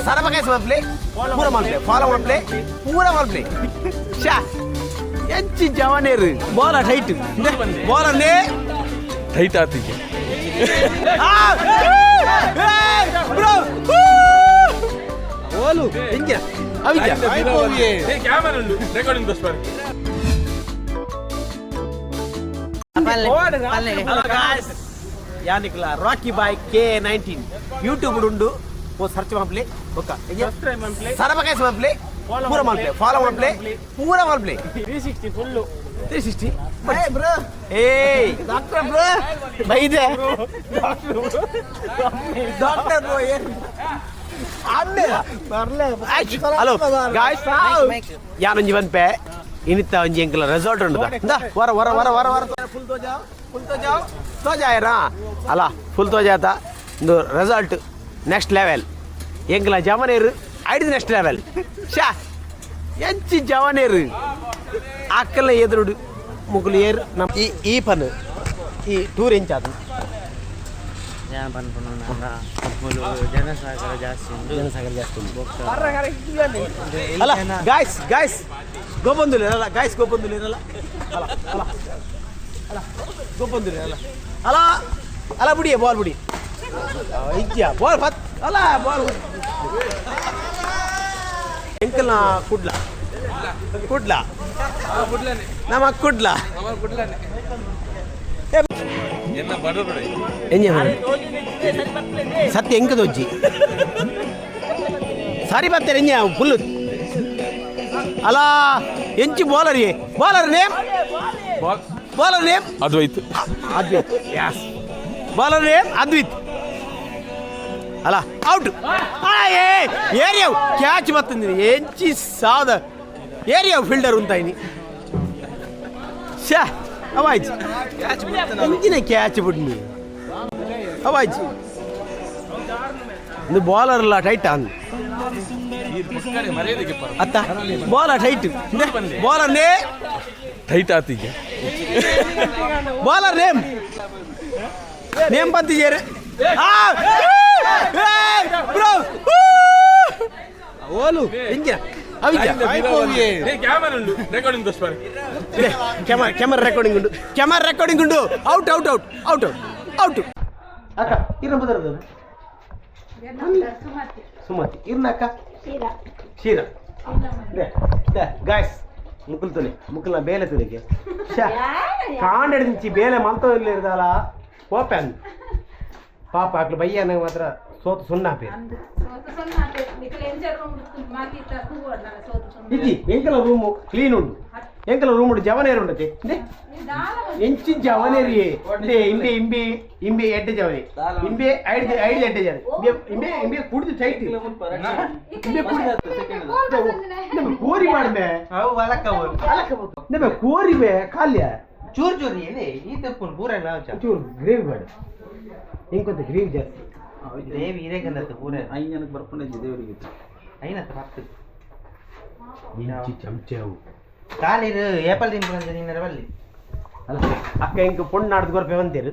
ಸರಬಕಾಯಿ ಮಲ್ಪ್ಲೆ ಪೂರ ಮಲ್ಪ್ಲೆ ಫಾಲೋ ಮಲ್ಪ್ಲೆ ಪೂರ ಮಲ್ಪ್ಲೆ ಶಾ ಎಂಚಿ ಜವನೇರು ಬಾಲ ಟೈಟ್ ಬಾಲನ್ನೇ ಟೈಟ್ ಆತಿಗೆ. ಬ್ರೋ ಓಲು ಎಂಜ ಅವಿಜ. ಕ್ಯಾಮರಾ ಉಂಡು, ರೆಕಾರ್ಡಿಂಗ್ ದೋಸ್ತ. ಯಾನಿಕ್ಲ ರಾಕಿ ಬಾಯ್ ಕೆ 19 ಯೂಟ್ಯೂಬ್ ಉಂಡು, ಓ ಸರ್ಚ್ ಮಲ್ಪ್ಲೆ. ಬೊಕ್ಕ ಸರಬಕಾಯಿ ಮಲ್ಪ್ಲೆ ಪೂರ ಮಲ್ಪ್ಲೆ ಫಾಲೋ ಮಲ್ಪ್ಲೆ ಪೂರ ಮಲ್ಪ್ಲೆ. 360 ಫುಲ್ಲು. 360 ಬ್ರೋ. ಏಯ್ ಡಾಕ್ಟರ್ ಬ್ರೋ, ಬೈದೆ ಡಾಕ್ಟರ್ ಬ್ರೋ. ಏನು ಹಲೋ ಗಾಯ್ಸ್, ಯಾನೊಂಜಿ ಪನ್ಪೆ, ಇನಿತ್ತ ಒಂಜಿ ಎಂಕಲ ರೆಸಾರ್ಟ್ ಉಂಡು. ಇಂದಾ, ವರ ವರ ವರ ವರ ವರ. ಫುಲ್ ತೋಜಾವ್, ಫುಲ್ ತೋಜಾವ್, ತೋಜಾಯರಾ ಅಲ್ಲ, ಫುಲ್ ತೋಜಾತ. ಇಂದು ರೆಸಾರ್ಟ್ ನೆಕ್ಸ್ಟ್ ಲೆವೆಲ್. ಎಂಕಲ ಜವನೇರು ಐದು ನೆಕ್ಸ್ಟ್ ಲೆವೆಲ್. ಶಾ ಎಂಚಿ ಜವನೇರು ಅಕ್ಕಲ ಎದುರುಡು ಮುಗುಲು ಏರು. ನಮ್ಮ ಈ ಈ ಪನ್ ಈ ಟೂರ್ ಎಂಚಾದ? ಯಾನ್ ಪನ್ಪುನು, ಮೂಲು ಜನಸಾಗರ ಜಾಸ್ತಿ ಉಂಡು. ಜನಸಾಗರ ಜಾಸ್ತಿ ಉಂಟು ಅಲ್ಲ? ಗಾಯ್ಸ್ ಗಾಯ್ಸ್, ಗೋಪಂದುಲು ಅಲ್ಲ ಗಾಯ್ಸ್, ಗೋಪಂದುಲು ಅಲ್ಲ ಅಲ್ಲ ಅಲ್ಲ ಅಲ್ಲ, ಗೋಪಂದುಲು ಅಲ್ಲ ಅಲ್ಲ ಅಲ್ಲ. ಬುಡಿ ಬಾಲ್ ಬುಡಿ. ಇಜ್ಜ ಬಾಲ್ ಪತ್ ಅಲ್ಲ ಬಾಲ್. ಎಂಕಲ್ನ ಕುಡ್ಲ, ಕುಡ್ಲ, ನಮ್ಮ ಕುಡ್ಲ. ಎನ್ನ ಬಡಬಡೆ. ಎಂಜ ಸತ್ಯ ಎಂಕದೊಜ್ಜಿ ಸಾರಿ ಬರ್ತಾರೆ. ಎಂಜ ಫುಲ್ ಅಲ್ಲ, ಎಂಚಿ bowler. Bowler name? Ball. Bowler name? Advait. Advait, S. Bowler name Advait. ಅಲ್ಲ, ಔಟ್. ಏರಿಯಾ ಕ್ಯಾಚ್ ಬತ್ತಂದಿನಿ. ಎಂಚಿ ಸಾದ ಏರಿಯಾ ಫೀಲ್ಡರ್ ಉಂತಾಯಿನಿ. ಶಾ ಅವಾಜ್ ಎಂಚಿನ ಕ್ಯಾಚ್ ಬಿಡ್ನಿ ಅವಾಜ್. ಇದು ಬಾಲರ್ ಅಲ್ಲ, ಟೈಟ್ ಅಂದ್. ಮರ್ಯಾದೆಗೆ ಪರ. ಅತ್ತ ಬಾಲರ್ ಟೈಟ್. ಬಾಲರ್ ನೇ ಟೈಟ್ ಆತಿಗೆ. ಬಾಲರ್ ನೇಮ್ ನೇಮ್ ಬಂತಿದ್ದೀರಿ ಬ್ರೋ. ಓಲು ಎಂಜ ಅವಿಜ. ಕ್ಯಾಮರಾ ಉಂಡು, ರೆಕಾರ್ಡಿಂಗ್ ದೋಸ್ತ. ಕ್ಯಾಮರಾ ಕ್ಯಾಮರಾ ರೆಕಾರ್ಡಿಂಗ್ ಉಂಡು, ಕ್ಯಾಮರಾ ರೆಕಾರ್ಡಿಂಗ್ ಉಂಡು. Out out out out out out. ಅಕ್ಕ, ಇರ್ನ ಬದರದ ಸುಮತಿ ಇರ್ನ ಅಕ್ಕ. ಶೀರಾ. ಗಾಯ್ಸ್, ಮುಕುಲ್ ತುಲೆ, ಮುಕುಲ್ನ ಬೇಲೆ ತುಲಿಗೆ. ಶಾ ಕಾಂಡೆಡ್ದಿಂಚಿ ಬೇಲೆ ಮಲ್ತೋ ಇರ್ದಾಲ ಕೋಪೆ ಅಂದ್. ಪಾಪ ಅಕ್ಲು ಬಯ್ಯ ಮಾತ್ರ ಸೋತು ಸುಣ್ಣ ಹಾಪಿ. ಇಜ್ಜಿ, ಎಂಕಲ ರೂಮು ಕ್ಲೀನ್ ಉಂಡು. ಎಂಕಲ ರೂಮ್ ಉಂಡು, ಜವನೇರು ಉಂಡತೆ. ಎಂಚಿ ಜವನೇರಿ ಇಂಬೆ ಇಂಬೆ ಇಂಬೆ ಇಂಬೆ ಎಡ್ಡೆ ಜವನೆ ಇಂಬೆ ಐದು ಐದು ಎಡ್ಡೆ ಜನ ಇಂಬೆ ಇಂಬೆ ಇಂಬೆ ಕುಡಿದು ಟೈಟ್ ಇಂಬೆ ಕುಡಿದು ಕೋರಿ ಮಾಡ್ಬೆ. ಅವು ಅಲಕ್ಕ. ನಮ್ಮ ಕೋರಿ ಬೇ ಕಾಲ್ಯ. ಚೂರು ಚೂರು ಏನೇ ಈ ತಪ್ಪು ಪೂರ. ಚೂರು ಗ್ರೇವಿ ಬೇಡ, ಇಂಕೊಂತ ಗ್ರೇವಿ ಜಾಸ್ತಿ. ದೇವಿ ಇದೇ ಕಂದತ್ತು ಪೂರ. ಐನಕ್ಕೆ ಬರ್ಪುಂಡಜ್ಜಿ ದೇವರಿಗೆ. ಐನತ್ತ ಪತ್ತು. ಇಂಚಿ ಚಮಚ ಅವು. ಕಾಲಿರು ಏಪಲ್ ತಿನ್ಪುನಂಚ ತಿನ್ನರ ಬಲ್ಲಿ. ಅಲ್ಲ ಅಕ್ಕ, ಇಂಕ ಪೊಣ್ಣು ನಾಡ್ದು ಕೊರ್ಪೆ ಬಂತೇರು.